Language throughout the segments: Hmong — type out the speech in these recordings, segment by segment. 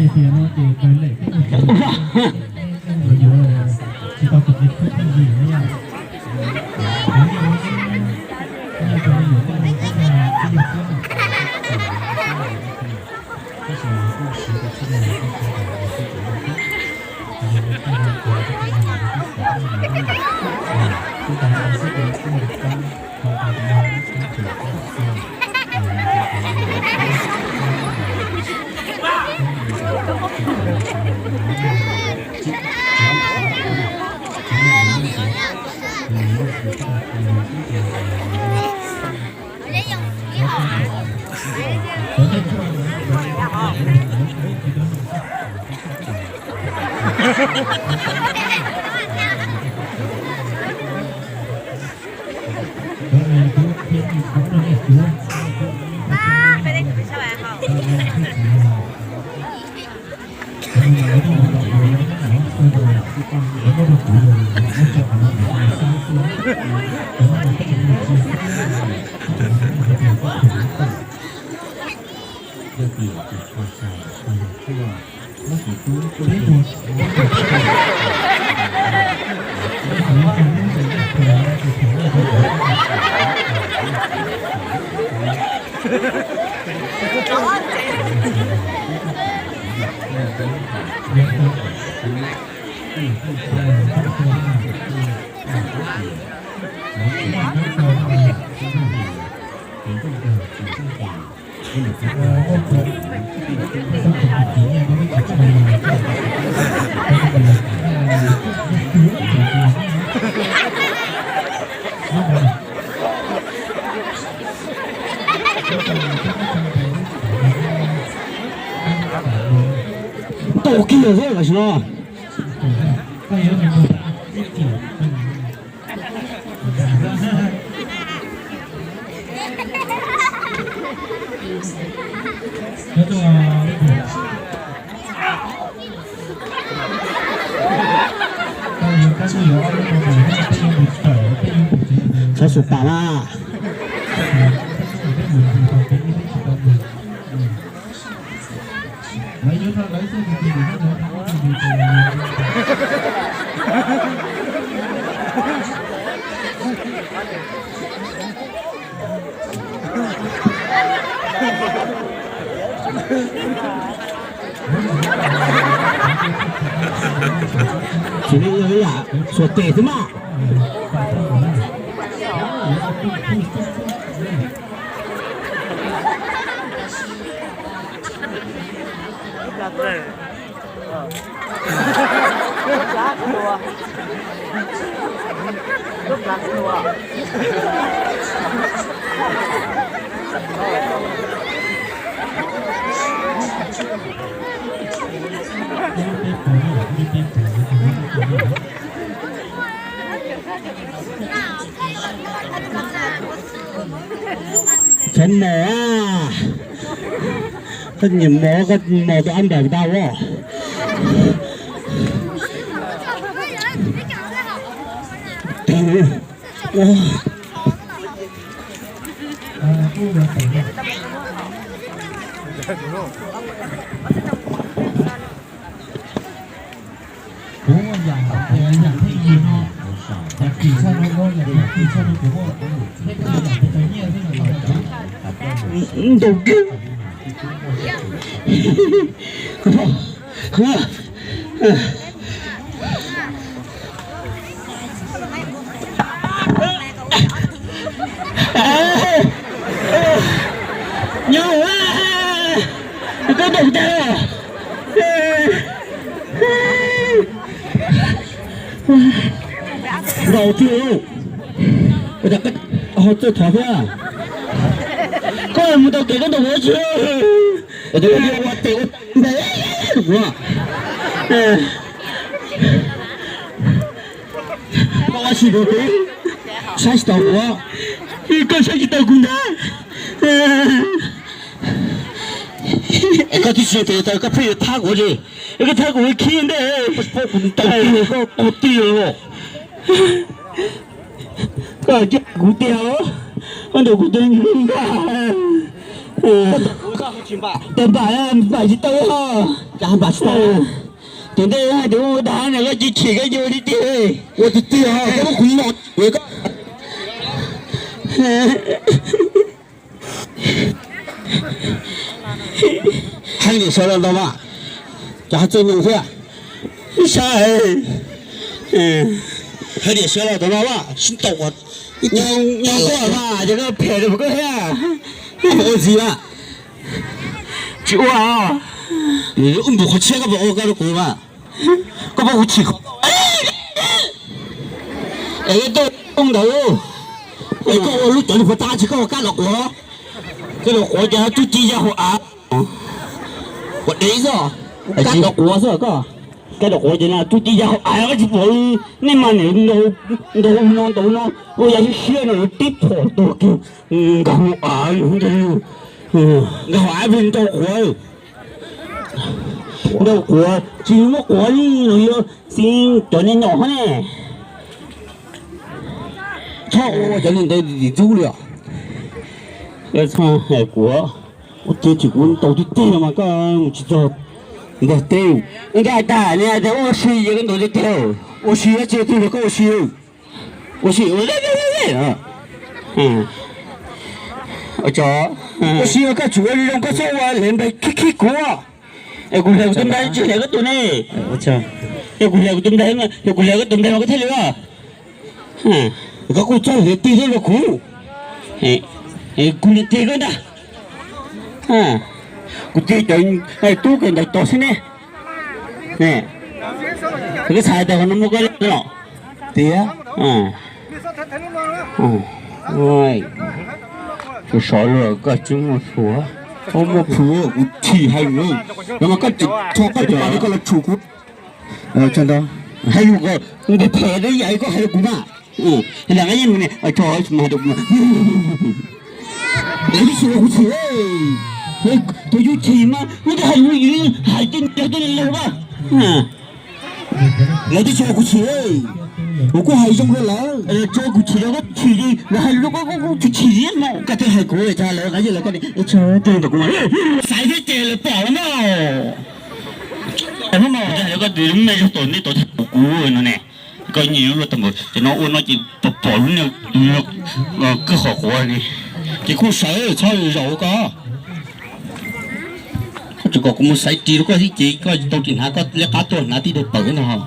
Tias no ces kawg lem peb ua tsis tau tus me tub pheej yig na yom. Tau kiag thiab los sis no. Txhob xu tas na. Tsis li ib yam xuas tes xwb mas. Cov mos, koj nyiam mos koj mos tus ab npam tau os. Ntaus kiag. Nyob, koj ntaus tag. Ntaus tiag, ho txawj thov thiab. Koj mus tau kev koj ntaus ua tsi? Ua tes ua npe rau kuv. Koj ua tsis rau kuv, saib tsis taus kuv. Koj saib tsis taus kuv ntag. Koj twb tsis tias koj pheej yuav thab kuv li, koj thab kuv khib ntej, koj tau tiag los. Koj coj kuv tiag, koj ntaus kuv tus me nkauj. Tau npam, npam tsis tau ho. Ces ntej hais tias ua dag na koj cia chim koj yuav tiag tiag. Ua tiag tiag, koj muab kuv noj, hais tias sawv los ntau mas, cas hais txawj nyoos thiab. Saib, hais tias sawv los ntau no mas sib ntaus, nyoos koj mas ces koj phem rau koj thiab. Ua ntxiv mas tsis ua, ub npus qhov tshiab koj puas ua koj rau kuv mas, koj puas kuv chim. Es tuaj ntawd, es koj ua lub cov li puas tab tsis koj ua kab los quav, kab los quav ces twb ci ya hauv av. Ua dev xwb, kab los quav xwb koj, kab los quav ces twb ci ya hauv av koj tsis pom. Nej mas niam ntau no ntau no, ua ya siab siab no tib phom tuag kiag, nkag hauv av, nkag hauv av plig ntau quav. Ntau quav tsis muab quav li los yog xij cov nyuam nyuam hov ne. Txhob ua cov niag ntawd dim ntxub li os. Koj txhob hais kuv, ua tiag tsis kuv ntaus tib teg no mas koj mus tsis txog ntag teb. Nkaj tag niag tias ua si ces koj ntaus tib teg. Ua si tsis twg los koj ua si. Ua si, ua si, ua si koj tsum ua zoo koj txhob ua hle npe khib khib kuv. Es kuv hle kuv tus npe tsis hle koj tus ne. Es kuv hle kuv tus npe, yog kuv hle koj tus npe mas koj thiaj li ua. Koj kuj txhob hle tig rau kuv. Kuv hle tig koj ntag. Kuv tig cov tub kawm ntawv tod xwb ne. Koj xav tias qhov no muaj koj loj los? Tiag. Sov luag koj tsis muaj suav, muaj plhu kuv chim hais lus. Los mas koj tsis txhob koj tsis pom koj los tshum kuv. Hais lus ko, npe phem dab yam koj hais rau kuv mas. Lam nqa yeej mus ne, tso tsis mas hais rau kuv mas. Lawv twb tsis ua kuv chim, tus yus chim mas muab tus hais lus yus hais tej ntawd tej laug mas. Lawv twb tsis ua kuv chim, kuv kuj hais zoo rau lawv. Tsis ua kuv chim rau koj chim li, lawv hais lus rau koj koj kuj chim chim li no. Koj twb hais kuv cas lawv nqa yeej lawv koj ni, tso tej ntawd kuv mas xaiv thiab ces lawv pom los mas. Hnub no hais rau koj tus me zog tom ntej tod thiab kuv no ne. Koj nyiam lub luaj tag npaum ces no ua no ces pom pom lub niag tus kawg qhov quav ni, ces kuj sawv txhob zaum koj. Koj tsis kom kuv mus xaiv ris rau koj thiab ces koj tau ris hnav koj liab qab tuaj hnav tib tug pawg ntag.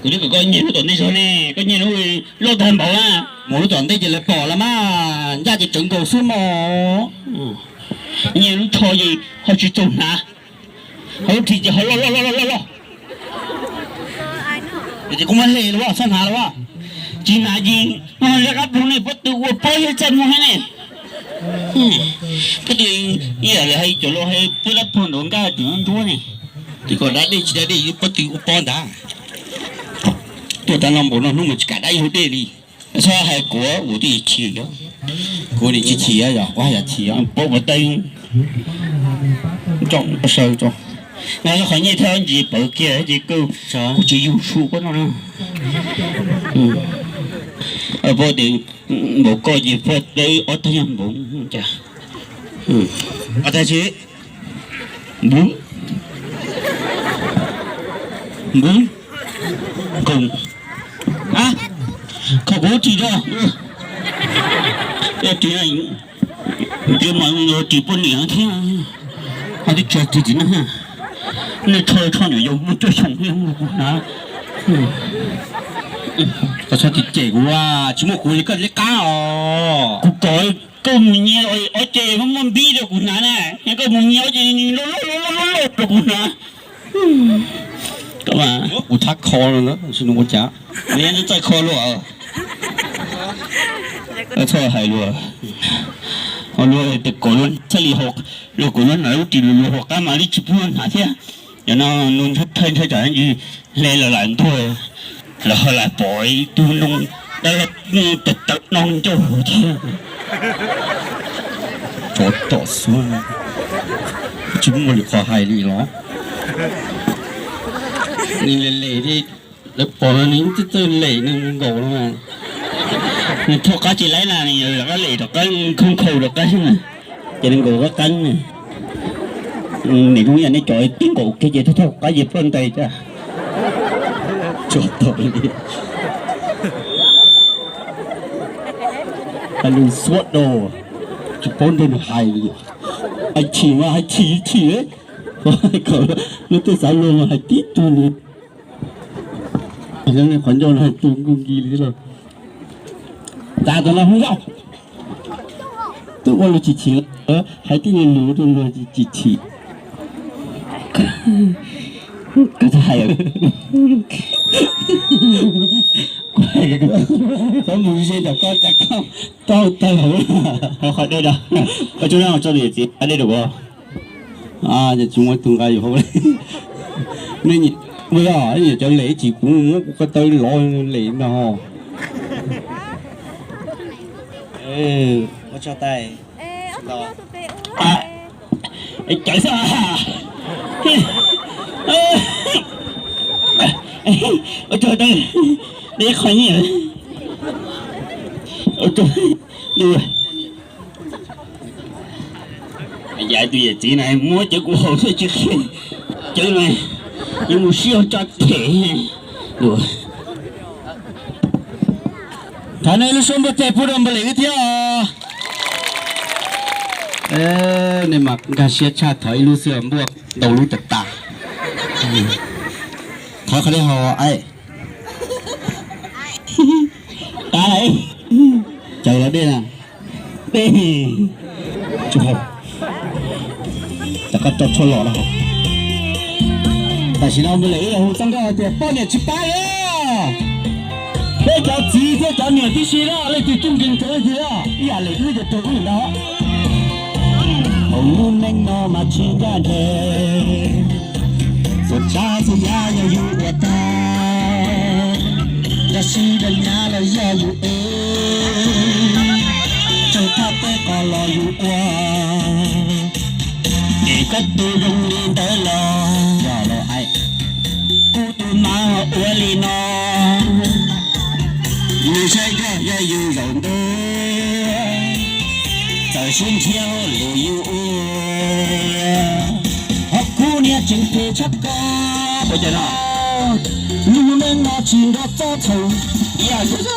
Kuv twb kom koj nyiam lub tom ntej zog ne, koj nyiam lub luaj tag npaum na, mus lub tom ntej ces lawv pom los mas, ncaj ces tsawv nkaus xwb mog. Nyiam lub tsho ces ho tsis txaus hnav, ho lub ris ces ho loj loj loj loj loj. Ces kuv muab hle los txhob hnav los, tsis hnav ces muab liab qab plhu ne, pob tw ua pob yog txaj muag thiab ne. Pob tw ib yam li hais cov laus hais puab dab phog ntaus nkaj tseem ntsuab ne, ces kom da dej tsis da dej pob tw ua pob ntag. Tuaj tag no npaum no hnub mus tsis kam dab ib hau dej li. Txhob hais kuv, kuv twb chim, kuv nim tsis chim yog kuv haj yam chim, paub ua tau tso, sawv tso. No yog qhov nyiaj thiab ntsis pawv kiag ces kuv tsis yug su koj no na. Paub tias npaum koj ces poj dawb ob tag yog npaum cas. Ob tag tsis npaum, npaum, nkaus, kho kuv ris rau, ris mas ris poj niam thiab, ho twb tsis ris txiv neej, nej rho rho niam yau muaj cuaj xyoo thiab kuv hnav. Koj txhob cem kuv, tsis muaj kuv li koj liab qab os. Kuv kom koj mus nyiag ob ce muaj npib rau kuv hnav na, koj mus nyiag ob ce loj loj loj loj rau kuv hnav. Kuv thab kho no tab sis nws ua cas, nws yeej txawj kho luaj. Txhob hais luag, luag tes kom luag txhaj li, luag kom luag hnav lub ris luag hauv qab mas li tsis pub luag hnav thiab. Yog no nws ntshai ntshai tsam hle lawm lam ntuag, lawv ho lam pom ib tug noog dab laug tawv tawv no ncauj thiab. Tsov tom xuab, tsis muaj lwm qhov hais li los. Nws lem lem li, lawv pom no nws txawj txawj lem nws nkaus no. Nws thauj qab tsis laib na, nws rov qab lem rov qab, nkhaus nkhaus rov qab xwb na, ces nws nkaus qab qeeb na. Niam zoo ib yam nej cov tib nkaus kiag ces thauj thauj qab ces ploj ntais cas. Tsuas tau li. Hais lus xuab dau, tsis paub nrog nws hais li. Hais chim mas hais chim chim, lub twb xav luag mas hais tib tug li. Qhov ncauj no hais tu nkuj nki li los. Cas tam no hwj zaum twb ua lus chim chim, hais tib lus rau luag chim chim. Koj txhob hais, koj mus ze ntawm koj cas koj tau tawg hauv qhov dej da. Koj tsuas na tso niam txiv qab dej rau kuv. Ces tsis muaj ib tug nqa yus hauv li. Nej nyiam, nyiam cov lem tsis kuv muab kuv ko taw lov lem no. Cawm xwb. Ua tsaug, dej qhov nyiaj. Ua tsaug. Yav tus yawm txiv na muab cawv kuv haus xwb tsis qhia, cawv no yuav mus siv tso them. Thov nej lub suab npuaj tes pub rau npawg Lem Wb thiab. Nej mas nkag siab tshaj, thov ib lub xwb npuaj ntau lub tas tas. Thov qhov dej haus. Cawv los dej na. Dej. Tsis haus. Cas koj rau tshuaj los no. Tam sim no npawg Lem Wb hu txoj nkauj hais tias poj niam tsis pab li. Peb cov txiv thiab cov niam tib si na, leej twg coob nkees rau leej twg, ib yam Lem Wb ces rau wb ntag. Hauv lub neej no mas tsis ncaj ncees, txhua tsav txhua yam yog yus ua tag, dab tsi dab nyab los yog yus ev, tsaug thaj teb qos los yus ua, es koj tus zoo li ntawd los, kuv tus mas ho ua li no. Nws saib zoj yog yus zaum ntuj, txawm sib nrhiav hauj lwm yus ua, ho kuv niag tseem phem tshaj koj. Lub neej no tsis nrog txoj txhaum,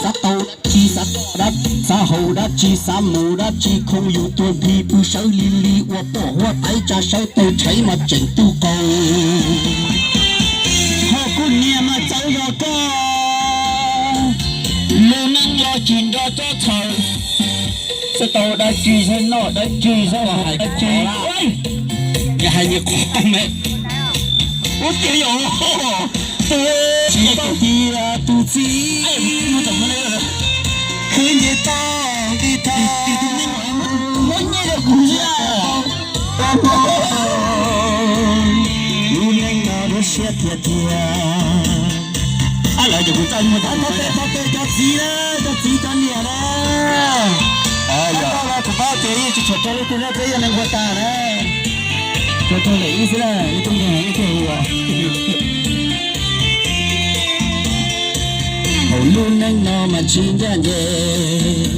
xav tau dab tsi xav toj dab tsi xav haus dab tsi xav mus dab tsi khoo yus tuag nthi pw sawv li li ua poj huab tais tsa sawv tau tshaiv mas tseem tu qaus. Ho kuv niag mas txawv zog koj, lub neej los tsis nrog txoj txhaum, xav tau dab tsi xav noj dab tsi xav haus dab tsi. Yog hais nyias qhov me, ub tiag yom, tsis paub tias tus txiv khwv nce toj nti tog, muab nyiaj rau kuv xwb. Lub neej no lub siab tiag tiag. Ab, lawv ces kuv txawj muag tau tes cov txiv na, cov txiv cov niam na. Koj los kuv paub tias yeej tsis tshua raug leej twg na, peb yog neeg npua tas na. Tsuas raug Lem Wb xwb na, ib tug neeg ib tug ua. Hauv lub neej no mas tsis ncaj ncees,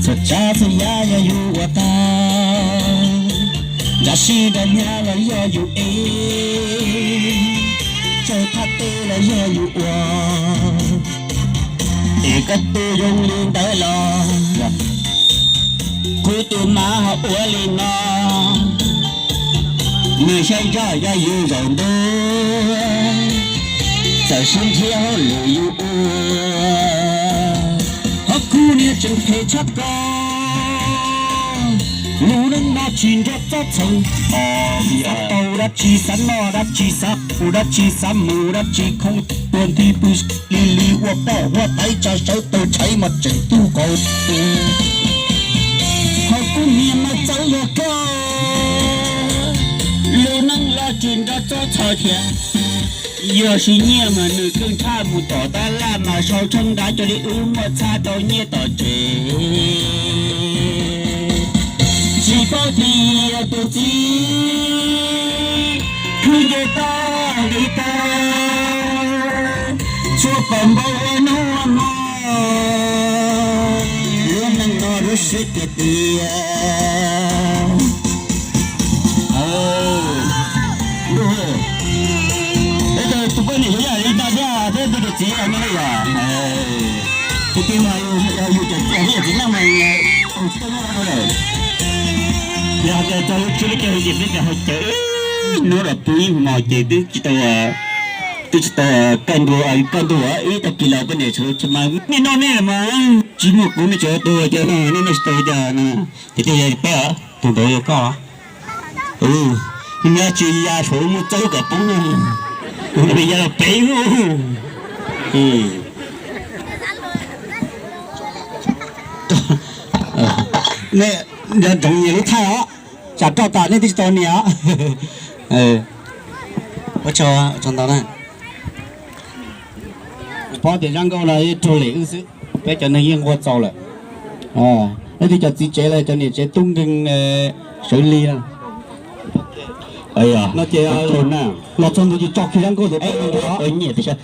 txhua tsav txhua yam yog yus ua tag, dab tsi dab nyab los yog yus ev, tsaug thaj teb los yog yus ua, es koj tus zoo li ntawd los, kuv tus mas ho ua li no. Nws saib zoj yog yus zaum ntuj, txawm sib nrhiav hauj lwm yus ua, ho kuv niag tseem phem tshaj koj. Lub neej no tsis nrog txoj txhaum, xav tau dab tsi xav noj dab tsi xav haus dab tsi xav mus dab tsi khoo tuag nthi pw li li ua poj huab tais tsa sawv tau tshaiv mas tseem tu qaus. Ho kuv niag mas txawv zog koj, lub neej los tsis nrog txoj txhaum thiab. Yog siv nyiaj mas nws keej tshaj, mus tom tab laj mas sau tsheej nrad, cov li wb muaj txhaj tau nyiaj tom tsev. Tsis paub tias tus txiv khwv nce toj nti tog, tshuav pom npau ua hnub ua hmo, lub neej no lub siab tiag tiag. Tus poj niam yuav yog li no thiab, thiab tus txiv no yog. Tus txiv mas yog yus cov txiv, yog txiv neej mas tsis tau noj lawm. Yog tias txog lub tsheb lub caij ces peb tias ho cawv, hnub los pw ib hmo ces twb tsis tau, twb tsis tau kaj ntug, kaj ntug ib tag kis los poj niam tsis mas nej noj nej mas tsis muaj kuv nej tseem tuag ces nej noj tsis tau cas no. Ces twb yog peb tus ntawd yog koj. Nyob tsis ya saum muaj txawb kom poob, ya los pem. Nej nco ntsoov nyias lub thaij os, tsam roj tas nej twb tsis tau nias os. Ua tsaug ntau na. Kuv paub tias Zab Nkauj no ib raug lem wb xwb, peb cov neeg yeej nquag txaus lawm. Leej twg cov txiv tsev los cov niam tsev tub nkeeg sawv lig no ces los txog ntua ces tso kiag Zab Nkauj tus nyiam tias,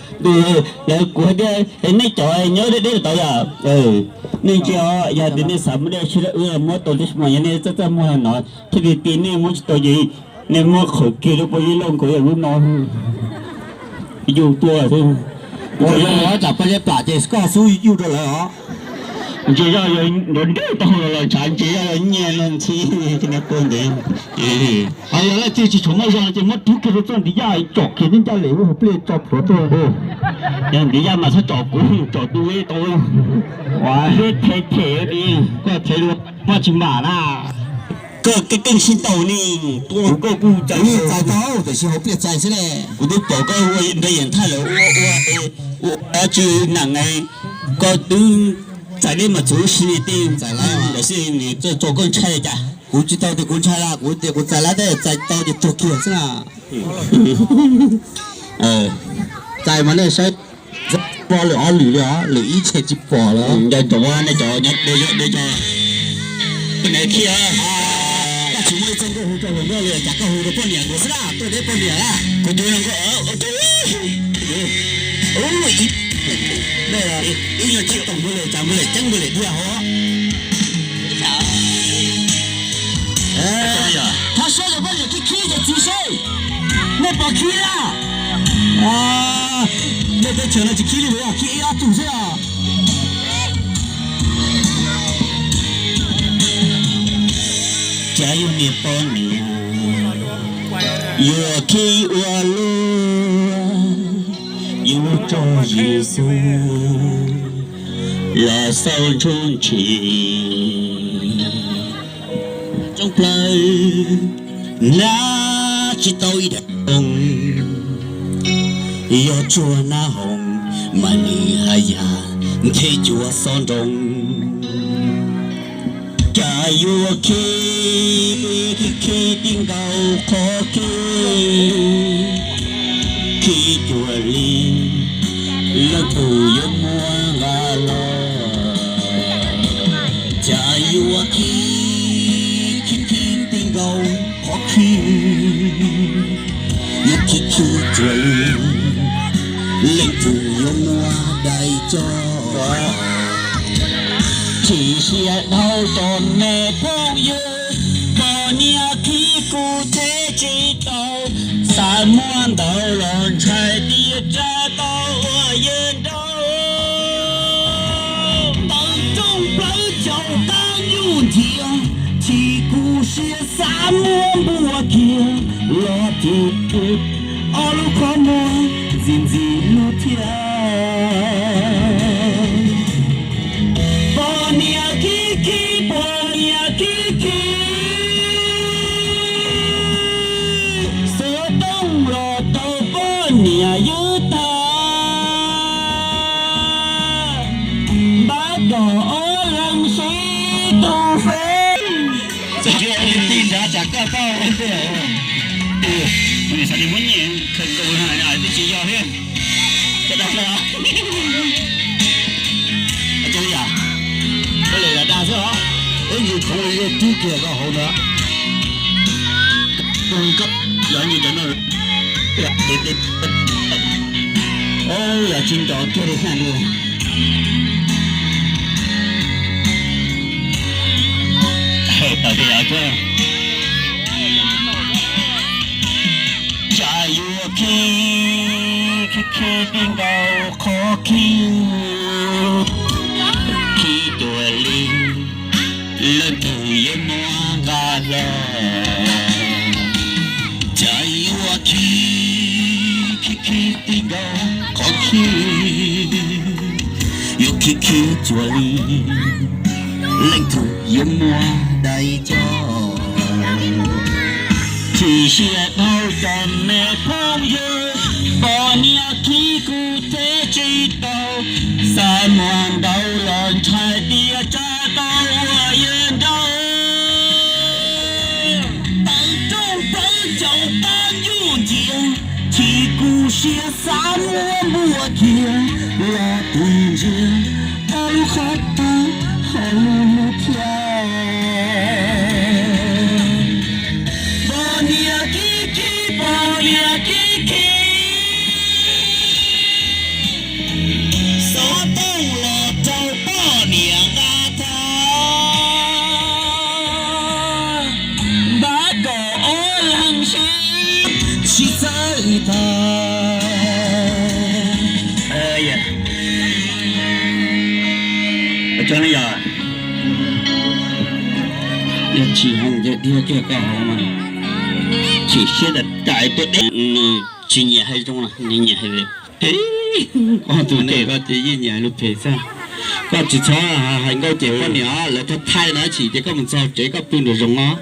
lawv kuv hais tias nej cov nyob deb deb tau yom, nej ntsia os, yog tias nej xav muaj dej sib lawv wb muab tau tib si mas yog nej txaj txaj muag no thiaj li ti nej muab tsis tau ces nej muab qhwv kiag lub pob zeb loj nkaus yog lub no yus tuaj xwb. Ua yog tsam pob zeb plam ces koj xub yuj rau lawv os. Ntsia yog nrov nrov tau hau los los ntshav, ntsia yog nyiaj no ntxhi, cia nws tuaj ntev. Ho yog leej twg tsis tshua muaj zog ces muab rub kiag rau txoj ntiv yaj tsom kiag ncaj ncaj lem lub hauv pliaj tso plhuav tuaj. Yog ntiv yaj mas txhob tsom kuv, tsom tus tau. Ua, them them, koj them luag muaj tsis npam na. Koj keej keej sib ntaus ni, tua koj kuj txais tau, tiam sis hauv pliaj txais xwb ne. Kuv twb pom koj ua nrog yawm ntxawm lawv ua ua ua dab tsi nees, koj twb txais deb mas txhuv si li tej ntxawm lawm xwb, nws txawj tso koj ntshai cas. Kuv tsis tau tias kuv ntshai las, kuv tias kuv txais lawm, txais tau ces tuag kiag xwb na. Txais mas nej saib, pom lwm ob lwm li os, lwm ib txhia tsis pom lawm. Nco ntsoov nej cov nyob deb zog deb zog, nej thiaj, koj tsis muaj ib txoj nkauj hu rau hluas nkauj li, cas koj hu rau poj niam nkaus xwb na, tuaj deb poj niam na. Kuv tus nkauj, ib nyuag tsis tau npaum li, cas npaum li ceeb npaum li diaj hov. Thov saib cov poj niam khib khib cov txiv seb, nej puas khib na? Nej teb chaws no tsis khib li, khib ib ob tug xwb os. Cas yus niam poj niam yuav khib ua luaj, yuav tso Yexus los xauj ntsuj ntsig. Tsoob plawv nab tsis tau ib daim npoo, yog tsuag nab hoom mas nws haj yam ntheb cuag xob nroo. Cas yuav khib, khib tib nkaus qhov khib, khib cuag li leej twg yuav muab nqa los. Cas yuav khib, khib khib tib nkaus qhov khib, yuav khib khib cuag li leej twg yuav muab dai coj. Tsis siab dhau rau me phooj ywg, poj niam khib kuv teb tsis tau, xav muab ntawd los ntshai tias tsa tau ua yawg nraug. Ntawm rooj plawv caum qab nyuj ntiag, chim kuv siab xav muab npuaj kiag los ces ob lub qhov muag ntxim ntxim lub thiab. Poj niam khib khib, poj niam khib khib, xov tooj los rau poj niam yub tag, npab kom ob leeg sib tug feeb. Txawm tsis ua li ti nrad tsam koj tau ua ntej. Xav tias muab nyiaj khaws nkaus na, twb tsis yog thiab. Cov dag xwb os. Cov li yam, koj lawm yam dag xwb os. Ib ntsis khoov li twb kiag koj hauv ntawd. Yog ib ntsis cov no, yam tsis nrov kiag li haj nua. Tawm tias yog, cas Yuav khib, khib khib tib nkaus qhov khib, khib tuag li, leej twg yuav muab nqa los. Cas yuav khib, khib khib tib nkaus qhov khib, yuav khib khib tuag li, leej twg yuav muab dai coj. Chim siab dhau cov me phooj ywg, pom niag khib kuv teb tsis tau, xav muag ntau los ntshai tias tsa tau ua yawg nraug. Tawv rooj tawv caum qab ncuj ncias, chim kuv siab xav muab npuaj kiag los tig ntsia ob lub qhov tub hauv lub thiab. Poj niam khib khib, poj niam khib khib, xov tooj los rau poj niam nqa tag. Npab kom ob leeg sib, sib txawb tag. Ua tsaug ne yog. Yog tsis hais ncaws dhia kiag koj hauv mas chim siab tas tais tuaj deb. Nws tsis nyiam hais zoo, nws nyiam hais lus phem. Koj tus ntej koj ces yeej nyiam hais lus phem xwb. Koj tsis txhob hais nkauj cem poj niam, lawv thaij thaij no tsis ces koj mus txog tsev koj pw nram zoov os.